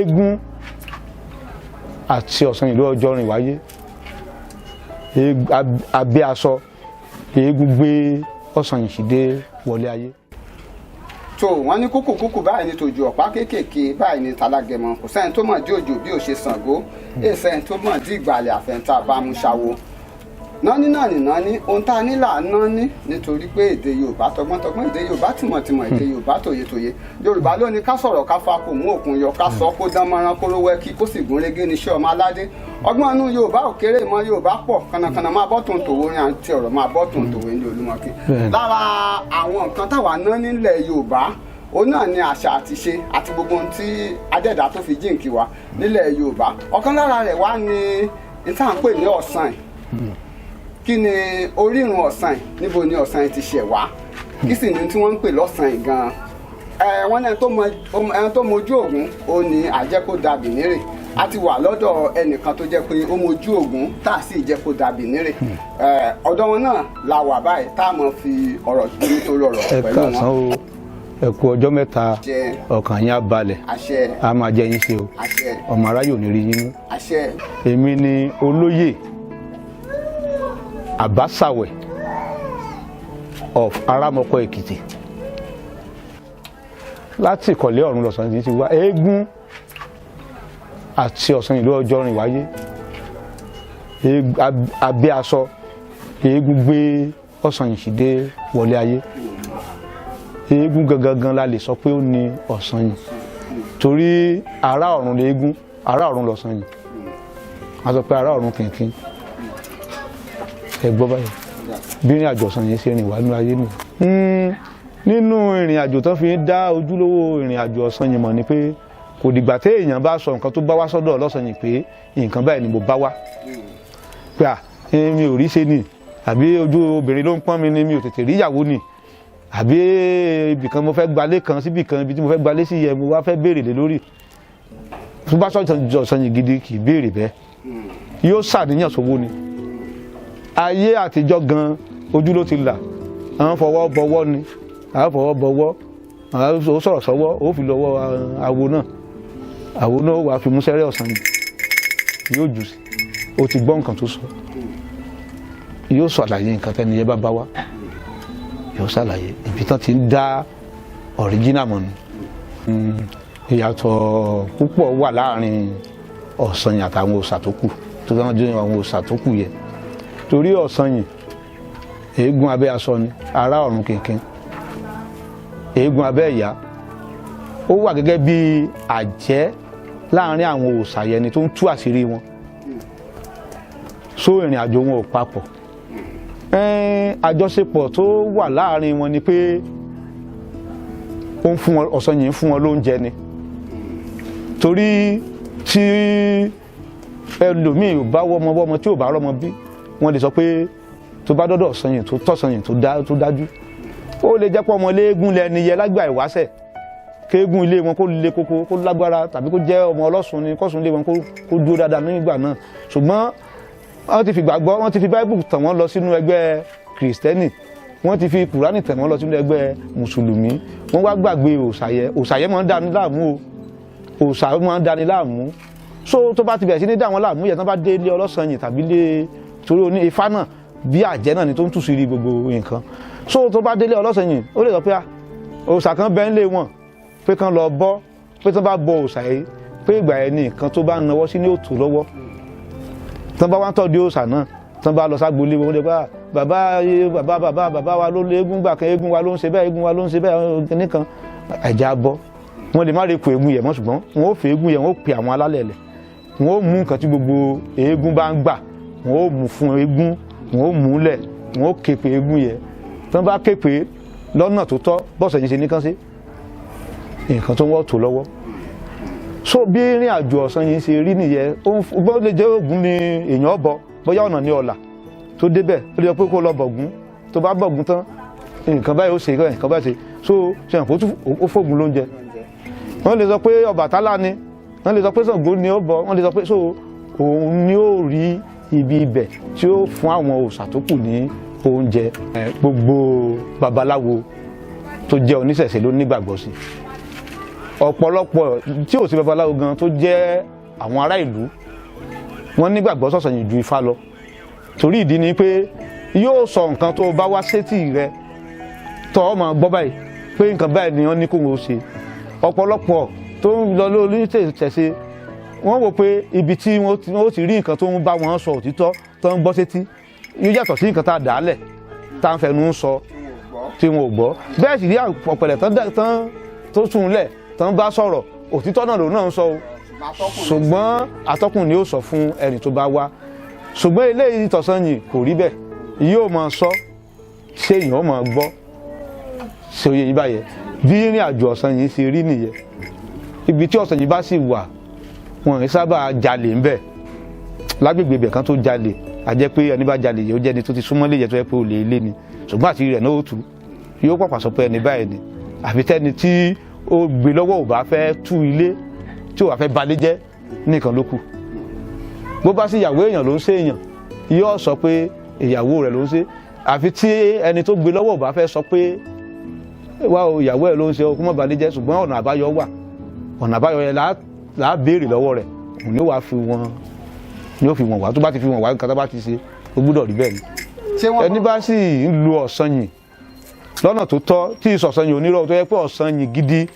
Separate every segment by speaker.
Speaker 1: Eégún àti ọ̀sanyìn ló jọ rìn wáyé. Abẹ́ aṣọ eégún gbé ọ̀sanyìn sí dé wọlé ayé.
Speaker 2: Tó wọ́n ní kúkú kúkú báyìí ní tòjú ọ̀pá kéékèèké báyìí ní talágẹmọ. Kò sẹ́ni tó mọ̀ dí òjò bí ò ṣe Ṣàngó, èè sẹ́ni tó mọ̀ dí ìgbàlẹ̀ àfẹ̀ǹtà bá mú ṣàwo. Nání náà ní nání ohun tá a ní là á nání, nítorí pé èdè Yorùbá tọgbọ́ntọgbọ́n, èdè Yorùbá tìmọ̀tìmọ̀, èdè Yorùbá tòyetòye. Yorùbá ló ní ká sọ̀rọ̀ ká fa kò mú òkun yọ, ká sọ kó dán mọ́rán, kó rówó ẹkí, kó sì gún régé níṣẹ́ ọmọ aládé. Ọgbọ́n inú Yorùbá ò kéré, ìmọ̀ Yorùbá pọ̀. Kànnàkànnà máa bọ́ tòun tòwó rin àti ọ̀rọ̀ máa bọ́ tòun tòwé ní Olúmọ̀kí. Lára àwọn nǹkan táwa ná nílẹ̀ Yorùbá, òun náà ni àṣà àti ṣe àti gbogbo ohun tí adẹ́dà tó fi jíǹkí wa nílẹ̀ Yorùbá. Ọ̀kan lára rẹ̀ wá ní ní tá à ń pè ní ọ̀sán. Kí ni orírun ọ̀sán? Níbo ni ọ̀sán ti ṣẹ̀ wá? Kí sì ni tí wọ́n ń pè lọ́sàn gan-an? Wọ́n ní ẹni tó mojú Ògún, ó ní àjẹkó dàbí nírè. A ti wà lọ́dọ̀ ẹnìkan tó jẹ́ pé ó mojú Ògún tá a sì jẹ́ kó dàbí nírè. Ọ̀dọ̀ wọn náà la wà báyìí tá a mọ̀ fi ọ̀rọ̀ nítorí ọ̀rọ̀
Speaker 1: Ẹ
Speaker 2: pẹ̀lú wọn.
Speaker 1: káàsán o, ẹ kú ọjọ́ mẹ́ta.
Speaker 2: Àṣẹ.
Speaker 1: Ọkàn yín á balẹ̀.
Speaker 2: Àṣẹ.
Speaker 1: Á máa jẹ́ yín ṣe o.
Speaker 2: Àṣẹ.
Speaker 1: Ọmọ aráyò ní rí yín mú.
Speaker 2: Àṣẹ.
Speaker 1: Èmi ni olóyè Àbáṣàwẹ̀ of Arámọkọ Èkìtì. Láti ìkọ̀lé ọ̀run lọ̀sán yìí ti wá. Eégún àti ọ̀sanyìn ló jọ rìn wáyé. Abẹ́ aṣọ eégún gbé ọ̀sanyìn sí dé wọlé ayé. Eégún gangan la lè sọ pé ó ní ọ̀sanyìn, torí ará ọ̀run léégún, ará ọ̀run lọ̀sanyìn. A sọ pé ará ọ̀run kìnkìn. Ẹ gbọ́ báyìí, bí ìrìn àjò ọ̀sanyìn ṣe rìn wá nínú ayé nìyẹn. Nínú ìrìn àjò tó fi ń dá ojúlówó ìrìn àjò ọ̀sanyìn mọ̀ ni pé kò dìgbà tí èèyàn bá sọ nǹkan tó bá wá sọ́dọ̀ ọlọ́sanyìn pé nǹkan báyìí ni mo bá wá, pé à mi ò rí ṣe ni, àbí ojú obìnrin ló ń pọ́n mi ni, mi ò tètè rí ìyàwó ni, àbí ibìkan mo fẹ́ gbalé kan síbìkan, ibi tí mo fẹ́ gbalé sí yẹ mo wá fẹ́ béèrè lé lórí. Tó bá sọ̀tàn ọ̀sanyìn gidi, kì í béèrè bẹ́ẹ̀, yóò ṣàníyàn sówó ni. Ayé àtijọ́ gan, ojú ló ti là. Àwọn fọwọ́ bọwọ́ ni, àwọn fọwọ́ bọwọ́, àwọn ó sọ̀rọ̀ sọ́wọ́, ó fi lọ́wọ́ awo náà, awo náà wàá fi mú sẹ́rẹ́ ọ̀sán yìí, yóò jù sí. Ó ti gbọ́ nǹkan tó sọ, yóò sọ àlàyé nǹkan tẹ́ni yẹn bá bá wá, yóò ṣàlàyé ibi tán ti ń dá original mọ̀ nù. Ìyàtọ̀ púpọ̀ wà láàrin ọ̀sanyìn àtàwọn òòṣà tó kù tó dáná jẹ́ àwọn òòṣà tó kù yẹ, torí ọ̀sanyìn, eégún abẹ́ aṣọ ni, ará ọ̀run kìnkìn, eégún abẹ́ ìyá. Ó wà gẹ́gẹ́ bí àjẹ́ láàrin àwọn òòṣà yẹn ni tó ń tú àṣírí wọn. So ìrìn àjò wọn ò papọ̀. Àjọṣepọ̀ tó wà láàrin wọn ni pé ó ń fún wọn, ọ̀sanyìn ń fún wọn lóúnjẹ ni, torí tí ẹlòmíì ò bá wọ́mọ wọ́mọ, tí ò bá rọ́mọ bí, wọ́n lè sọ pé tó bá dọ́dọ̀ ọ̀sanyìn tó tọ̀sanyìn tó dájú, ó lè jẹ́ pé ọmọ léegun lẹni yẹ lágbà ìwáṣẹ̀, kéégún ilé wọn kó le koko, kó lágbára, tàbí kó jẹ́ ọmọ ọlọ́sùn ni, kọ́sùn ilé wọn kó dúró dáadáa nígbà náà. Ṣùgbọ́n wọ́n ti fi gbàgbọ́, wọ́n ti fi Báíbù tàn wọ́n lọ sínú ẹgbẹ́ Kìrìsìtẹ́nì, wọ́n ti fi Kùránì tàn wọ́n lọ sínú ẹgbẹ́ Mùsùlùmí, wọ́n wá gbàgbé òòṣà yẹ. Òòṣà yẹ máa ń dání láàmú o, òòṣà máa ń dání láàmú. So tó bá ti bẹ̀rẹ̀ sí ní dá wọn láàmú yẹn, tó bá dé ilé ọlọ́sanyìn tàbí ilé, torí oní ifá náà bí àjẹ́ náà ni tó ń tù sí rí gbogbo nǹkan. So tó bá délé ọlọ́sanyìn, ó lè sọ pé òòṣà kan bẹ́ ń lé wọn, pé kán lọ bọ́, pé tó bá bọ òòṣà yìí, pé ìgbà yẹn ni nǹkan tó bá ń nawọ́ sí ní òtò lọ́wọ́. Tó bá wá ń tọ́jú òòṣà náà, tó bá lọ ságbolé wọn, lè bá bàbá bàbá bàbá bàbá wa ló lé eégún gbà kan, eégún wa ló ń ṣe bẹ́ẹ̀, eégún wa ló ń ṣe bẹ́ẹ̀ nìkan ẹ̀já bọ́. Wọ́n lè má rí ipò eégún yẹn mọ́, ṣùgbọ́n wọ́n ó fi eégún yẹn, wọ́n ó pe àwọn alálẹ̀ lẹ̀, wọ́n ó mú nǹkan tí gbogbo eégún bá ń gbà, wọ́n ó mú fún eégún, wọ́n ó mú lẹ̀, wọ́n ó ké pe eégún yẹn. Tí wọ́n bá ké pe lọ́nà tó tọ́, bọ́sẹ̀ yìí ṣe nìkan sí nǹkan tó ń wọ́ tó lọ́wọ́. So bí ìrìn àjò ọ̀sán yìí ṣe rí nìyẹn. Ó lè jẹ́ Ògún ni èèyàn bọ, bóyá ọ̀nà ní ọ̀là tó débẹ̀, ó lè jẹ́ pé kó lọ bọ̀gún. Tó bá bọ̀gún tán, nǹkan báyìí ó ṣe, nǹkan báyìí ṣe. So ṣe hàn ó fògùn lóúnjẹ. Wọ́n lè sọ pé Ọbàtálá ni, wọ́n lè sọ pé Ṣàngó ni ó bọ, wọ́n lè sọ pé so òun ni ó rí ibi ibẹ̀ tí ó fún àwọn òòṣà tó kù ní oúnjẹ. Gbogbo babaláwo tó jẹ́ oníṣẹ̀ṣe ló nígbàgbọ́ sí. Ọ̀pọ̀lọpọ̀ tí ò sí babaláwo gan tó jẹ́ àwọn ará ìlú, wọ́n nígbàgbọ́ sọ̀sọ̀yìn ju Ifá lọ, torí ìdí ni pé yóò sọ nǹkan tó bá wá sétí rẹ tọ́ ọ máa gbọ́ báyìí pé nǹkan báyìí ni wọ́n ní kó wọ́n ṣe. Ọ̀pọ̀lọpọ̀ tó ń lọ lórí tẹ̀sẹ̀, wọ́n wò pé ibi tí wọ́n ti rí nǹkan tó ń bá wọn sọ òtítọ́ tó ń gbọ́ sétí yóò yàtọ̀ sí nǹkan tá a dà á lẹ̀ tá a ń fẹnu sọ tí wọn ò gbọ́. Bẹ́ẹ̀ sì rí ọ̀pẹ̀lẹ̀ tán tó sùn lẹ̀ tán bá sọ̀rọ̀, òtítọ́ náà lòun náà ń sọ o, ṣùgbọ́n atọ́kùn ni ó sọ fún ẹni tó bá wá. Ṣùgbọ́n eléyìí tọ̀sán yìí kò rí bẹ́ẹ̀, yóò máa sọ, ṣé èèyàn ó máa gbọ́, ṣe oyè yìí báyẹn. Bí ìrìn àjò ọ̀sán yìí ṣe rí nìyẹn. Ibi tí ọ̀sán yìí bá sì wà, wọn ì sábà jalè ńbẹ̀ lágbègbè ibẹ̀ kan tó jalè. A jẹ́ pé ẹni bá jalè yìí, ó jẹ́ ẹni tó ti súnmọ́ lè yẹ tó yẹ pé olè ilé ni, ṣùgbọ́n àti rẹ̀ náà ó tú, yóò pàpà sọ pé ẹni báyìí ni, àfi tẹ́ni tí ó gbé lọ́wọ́ ò bá fẹ́ tú ilé, tí ò bá fẹ́ balẹ̀ jẹ́ nìkan ló kù. Bó bá sì ìyàwó èèyàn ló ń ṣe èèyàn, yóò sọ pé ìyàwó rẹ̀ ló ń ṣe, àfi tí ẹni tó gbé lọ́wọ́ ò bá fẹ́ sọ pé wá o, ìyàwó ẹ̀ ló ń ṣe o, kó má balẹ̀ jẹ́. Ṣùgbọ́n ọ̀nà àbáyọ wà. Ọ̀nà àbáyọ yẹn là á béèrè lọ́wọ́ rẹ̀, òun ni ó wàá fi wọn, ni ó fi wọn wá. Tó bá ti fi wọn wá, nǹkan tó bá ti ṣe, ó gbúdọ̀ rí bẹ́ẹ̀ ni. Ẹni bá sì ń lo ọ̀sán yìí lọ́nà tó tọ́, tí ìsọ̀sán yìí onírọ̀, tó yẹ pé ọ̀sán yìí gidi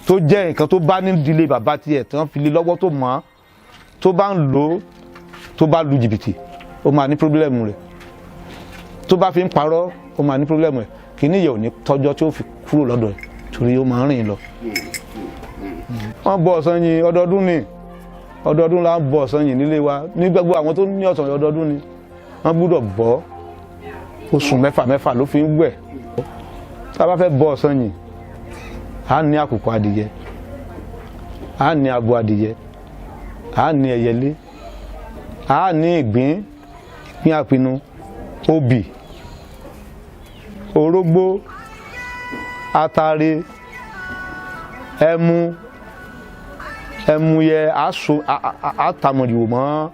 Speaker 1: tó jẹ́ nǹkan tó bá nídìílé bàbá tiẹ̀ tí wọ́n fi lé lọ́wọ́ tó mọ̀, tó bá ń lò ó, tó bá lu jìbìtì, ó máa ní problem rẹ̀. Tó bá fi ń parọ́, ó máa ní problem rẹ̀. Kìíní yẹ ò ní tọ́jọ́ tí ó fi kúrò lọ́dọ̀ ẹ̀, torí ó máa ń rìn lọ. Wọ́n bọ ọ̀sán yìí ọdọọdún ni. Ọdọọdún la ń bọ ọ̀sán yìí nílé wa. Ní gbogbo àwọn tó ní ọ̀sán yìí, ọdọọdún ni wọ́n gbúdọ̀ bọ́. Oṣù mẹ́fà mẹ́fà ló fi ń wẹ̀. Tá a bá fẹ́ bọ ọ̀sán yìí, a ní àkùkọ adìyẹ, a ní abo adìyẹ, a ní ẹyẹlé, a ní ìgbín, ìgbín àpinnu, obì, orógbó, atare, ẹmu, ẹmu yẹ aso àtàmọ̀dìwò mọ́.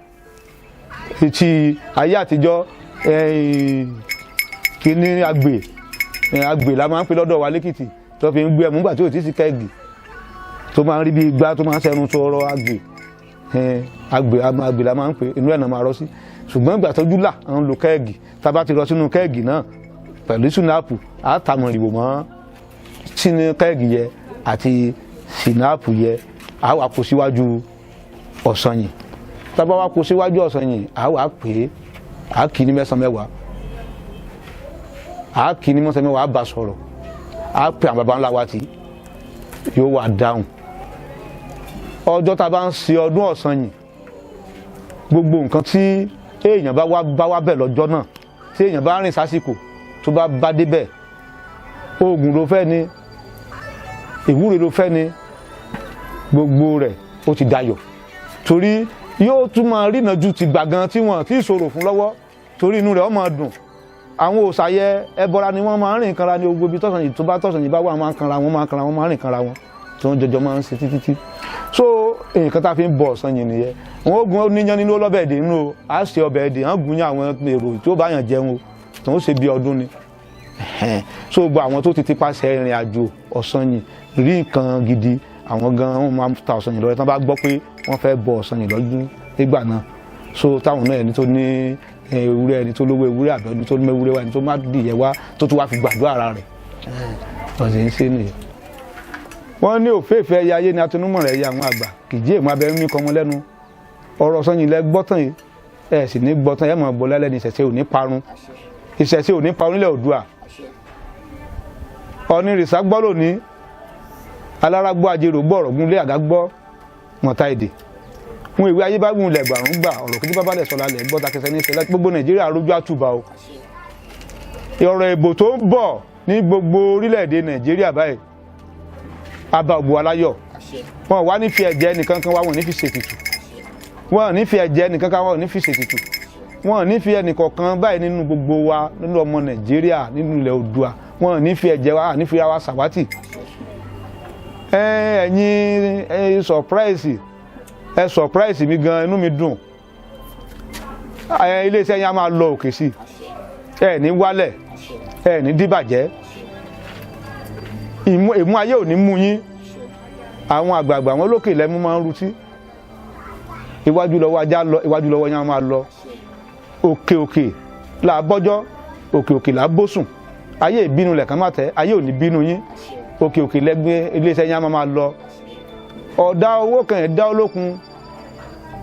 Speaker 1: Etí ayé àtijọ́, kíní àgbè àgbè la máa ń pè lọ́dọ̀ wa lẹ́kìtì tó fi ń gbé ẹmu nígbà tí ò tí sí keg tó máa ń rí bí igbá tó máa ń sẹnu sọ̀rọ̀. Àgbè àgbè àgbè la máa ń pè, inú ẹ̀ náà máa rọ́ sí. Ṣùgbọ́n ìgbà tójú là ń lo keg, tá a bá ti rọ sínú keg náà pẹ̀lú sinapu, àtàmọ̀rìwò mọ́ sínú keg yẹ àti sinapu yẹ, a wà kó síwájú ọ̀sán yìí. Tá a bá wá kó síwájú ọ̀sán yìí, a wà pè é, a kì í ní mẹ́sàn-án mẹ́wàá, a kì í ní mẹ́sàn-án mẹ́wàá, a bá sọ̀rọ̀, a pè àwọn baba ńlá wa tí yóò wá dáhùn. Ọjọ́ tá a bá ń ṣe ọdún ọ̀sán yìí, gbogbo nǹkan tí èèyàn bá wá bá wá bẹ̀ lọ́jọ́ náà, tí èèyàn bá rìn sásìkò tó bá bá débẹ̀, oògùn ló fẹ́ ni, ìwúre ló fẹ́ ni, gbogbo rẹ̀ ó ti dayọ̀, torí yóò tún máa rína ju ti gbàgán tí wọ́n ti ṣòro fún lọ́wọ́, torí inú rẹ̀ ó máa dùn. Àwọn òòṣàyẹ ẹbọra ni wọ́n máa ń rìn kanra ní gbogbo ibi tọ̀sán yìí tó bá tọ̀sán yìí bá wà, máa ń kanra wọn, máa ń kanra wọn, máa ń rìn kanra wọn, tí wọ́n jọjọ máa ń ṣe títí tí. So nǹkan tá a fi ń bọ ọ̀sán yìí nìyẹn. Wọn ó gun oníyan nínú ọlọ́bẹ̀ èdè nínú o, á ṣe ọbẹ̀ èdè, wọ́n gun yín àwọn èrò tí ó bá yàn jẹun o, tí wọ́n ṣe bí ọdún ni. So gbogbo àwọn tó ti tipasẹ̀ ìrìn àjò ọ̀sán yìí rí nǹkan gidi, àwọn gan wọn máa ń ta ọ̀sán yìí lọ́rẹ́ tí wọ́n bá gbọ́ pé wọ́n fẹ́ bọ ọ̀sán yìí lọ́dún nígbà náà. So táwọn náà, ẹni tó ní ewúrẹ́, ẹni tó lówó ewúrẹ́, àbẹ ẹni tó ní ewúrẹ́ wá, ẹni tó má dìyẹ wá, tó tún wá fi gbàdúrà ara rẹ̀, ọ̀sẹ̀ ń ṣe nìyẹn. Wọ́n ní òféèfé ẹyẹ ayé ni atinúmọ̀ rẹ̀ yẹ àwọn àgbà kìjí èèmọ̀ abẹ́rẹ́ mi kọ́mọ lẹ́nu. Ọ̀rọ̀ ọ̀sán yìí lẹ gbọ́tàn yìí, ẹ sì ní gbọ́tàn, ẹ mọ̀ gbọ́ lálẹ́ ní. Ìṣẹ̀ṣe ò ní parun, ìṣẹ̀ṣe ò ní parun nílẹ̀ Oòduà. Ọ̀nìrìsà gbọ́ lónìí, alára gbọ́, ajérò gbọ́, ọ̀rọ̀ gúnlé àgá gbọ́, mọ̀ta èdè wọn ìwé ayé bá gùn lẹ̀ gbàrún gbà ọ̀rọ̀ kí bábá lẹ̀ sọ̀rọ̀ alẹ̀ gbọ́ takẹsẹ̀ ní ìṣẹ̀lẹ̀. Gbogbo Nàìjíríà rójú àtúbà o. Ọ̀rọ̀ ìbò tó ń bọ̀ ní gbogbo orílẹ̀-èdè Nàìjíríà báyìí, abá ògbó aláyọ̀. Wọn wá ní fi ẹ̀jẹ̀ ẹnìkan kan wá, wọn ní fi ṣètùtù. Wọn ní fi ẹ̀jẹ̀ ẹnìkan kan wá, wọn ní fi ṣètùtù. Wọn ní fi ẹnìkọ̀ọ̀kan báyìí nínú gbogbo wa, nínú ọmọ Nàìjíríà, nínú ilẹ̀ Oòduà, wọn ní fi ẹ̀jẹ̀ wa, ní fi ra wa ṣàwátì. Ẹ̀yin ẹ surprise, ẹ surprise mi gan, inú mi dùn. Iléeṣẹ́ yẹn á máa lọ òkè sí, ẹ ní wálẹ̀, ẹ ní díbàjẹ́, ìmú ayé ò ní mú yín. Àwọn àgbààgbà wọn lókè lẹ́mú máa ń rutí. Iwájú lọ́wọ́ ajá lọ, iwájú lọ́wọ́ yẹn máa lọ. Òkè òkè là á bọ́jọ́, òkè òkè là á bósùn. Ayé ìbínú lẹ̀kàn má tẹ́, ayé ò ní bínú yín. Òkè òkè lẹ́gbẹ́ iléeṣẹ́ yẹn á máa lọ. Ọ̀dá owó kan ẹ̀ dá olókun,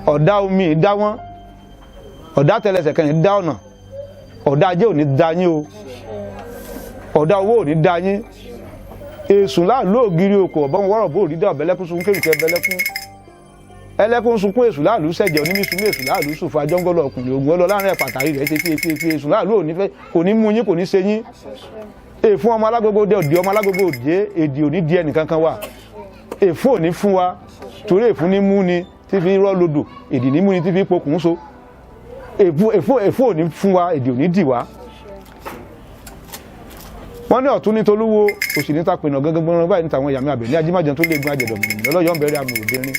Speaker 1: ọ̀dá omi ẹ̀ dá wọ́n, ọ̀dá tẹlẹsẹ̀ kan ẹ̀ dá ọ̀nà. Ọ̀dá ajé ò ní dá yín o, ọ̀dá owó ò ní dá yín. Èsùn láàlú ògiri okò ọ̀bọ̀n wọ́rọ̀ bó rí dá ọ̀bẹ̀lẹ́kún sunkún kéwìkẹ́ ẹbẹ̀lẹ́kún ẹlẹ́kún sunkún. Èsùn láàlú sẹ̀jẹ̀ onímísùn, èsùn láàlú sùfà jọ́ngọ́lọ̀ ọkùnrin ogun ọlọ́ láàrin ẹ̀pàtàrí rẹ̀ ṣe fi fi fi. Èsùn láàlú ò ní fẹ́, kò ní mú yín, kò ní ṣe yín. Èfún ọmọ alágogo dé òde, ọmọ alágogo òde èdè òní di ẹnìkankan wà. Èfún ò ní fún wa, torí èfún ní mú ni tí fi rọ́ lodò, èdè ní mú ni tí fi pokùn so. Èfún ò ní fún wa, èdè ò ní dì wá. Wọ́n ní ọ̀tún ní tolúwo, òsì ní tapìnà gángan gbọ́n báyìí ní tàwọn ìyàmí àbẹ̀lẹ̀ ajímájẹun tó léegun ajẹ̀dọ̀ mìíràn lọ́yọ̀ ń bẹ̀rẹ̀ àmì òderin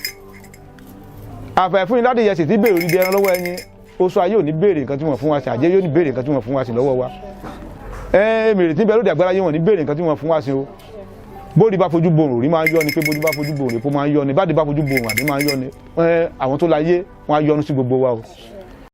Speaker 1: àfẹ́ fún iládìí yẹsì tí béèrè onídìí ẹran lọ́wọ́ ẹyin. Oṣù ayé ò ní béèrè nǹkan tí wọ́n fún wa sí, àjẹ́ yóò ní béèrè nǹkan tí wọ́n fún wa sí lọ́wọ́ wa. Ẹ mèrè tí ń bẹ lóde àgbára yé, wọn ní béèrè nǹkan tí wọ́n fún wa sí o. Bóde bá fojú borùn rí máa ń yọ ni, pé bóde bá fojú borùn èpo máa ń yọ ni, báde bá fojú borùn àdé máa ń yọ ni. Ẹ àwọn tó láyé wọn á yọnu sí gbogbo wa o.